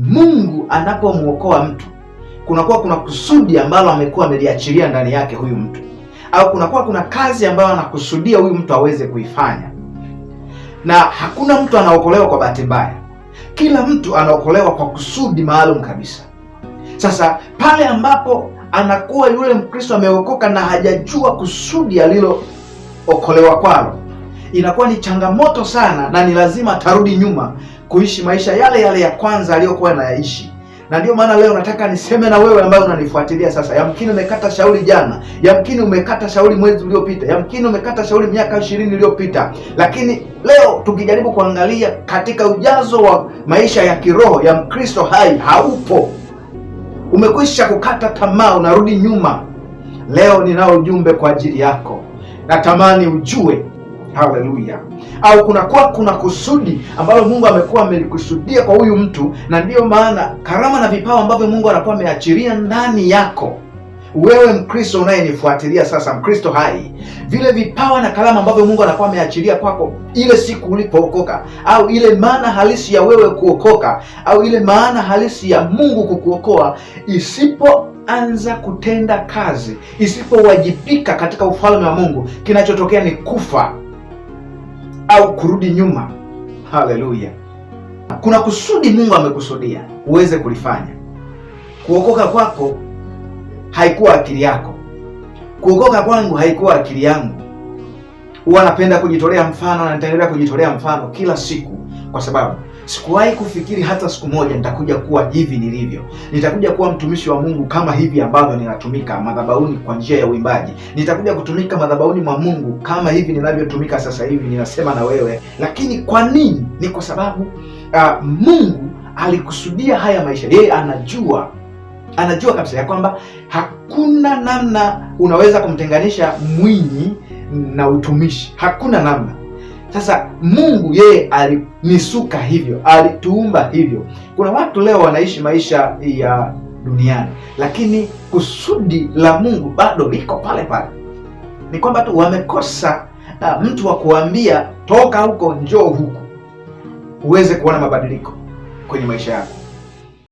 Mungu anapomwokoa mtu kunakuwa kuna kusudi ambalo amekuwa ameliachilia ndani yake huyu mtu, au kunakuwa kuna kazi ambayo anakusudia huyu mtu aweze kuifanya. Na hakuna mtu anaokolewa kwa bahati mbaya, kila mtu anaokolewa kwa kusudi maalum kabisa. Sasa pale ambapo anakuwa yule Mkristo ameokoka na hajajua kusudi alilookolewa kwalo, inakuwa ni changamoto sana, na ni lazima atarudi nyuma kuishi maisha yale yale ya kwanza aliyokuwa anayaishi. Na ndio maana leo nataka niseme na wewe ambaye unanifuatilia sasa, yamkini umekata shauri jana, yamkini umekata shauri mwezi uliopita, yamkini umekata shauri miaka 20 iliyopita, lakini leo tukijaribu kuangalia katika ujazo wa maisha ya kiroho ya Mkristo hai haupo. Umekwisha kukata tamaa, unarudi nyuma. Leo ninao ujumbe kwa ajili yako, natamani ujue. Haleluya! Au kunakuwa kuna kusudi ambalo Mungu amekuwa amelikusudia kwa huyu mtu, na ndiyo maana karama na vipawa ambavyo Mungu anakuwa ameachilia ndani yako wewe Mkristo unayenifuatilia sasa, Mkristo hai, vile vipawa na karama ambavyo Mungu anakuwa ameachilia kwako ile siku ulipookoka, au ile maana halisi ya wewe kuokoka, au ile maana halisi ya Mungu kukuokoa, isipoanza kutenda kazi, isipowajibika katika ufalme wa Mungu, kinachotokea ni kufa au kurudi nyuma. Haleluya! Kuna kusudi Mungu amekusudia uweze kulifanya. Kuokoka kwako haikuwa akili yako, kuokoka kwangu haikuwa akili yangu. Huwa napenda kujitolea mfano na nitaendelea kujitolea mfano kila siku, kwa sababu sikuwahi kufikiri hata siku moja nitakuja kuwa hivi nilivyo, nitakuja kuwa mtumishi wa Mungu kama hivi ambavyo ninatumika madhabahuni kwa njia ya uimbaji, nitakuja kutumika madhabahuni mwa Mungu kama hivi ninavyotumika sasa hivi, ninasema na wewe. Lakini kwa nini? Ni kwa sababu Mungu alikusudia haya maisha. Yeye anajua, anajua kabisa ya kwamba hakuna namna unaweza kumtenganisha Mwinyi na utumishi, hakuna namna. Sasa Mungu yeye alinisuka hivyo, alituumba hivyo. Kuna watu leo wanaishi maisha ya duniani, lakini kusudi la Mungu bado liko pale pale. Ni kwamba tu wamekosa mtu wa kuambia toka huko njoo huku, uweze kuona mabadiliko kwenye maisha yako.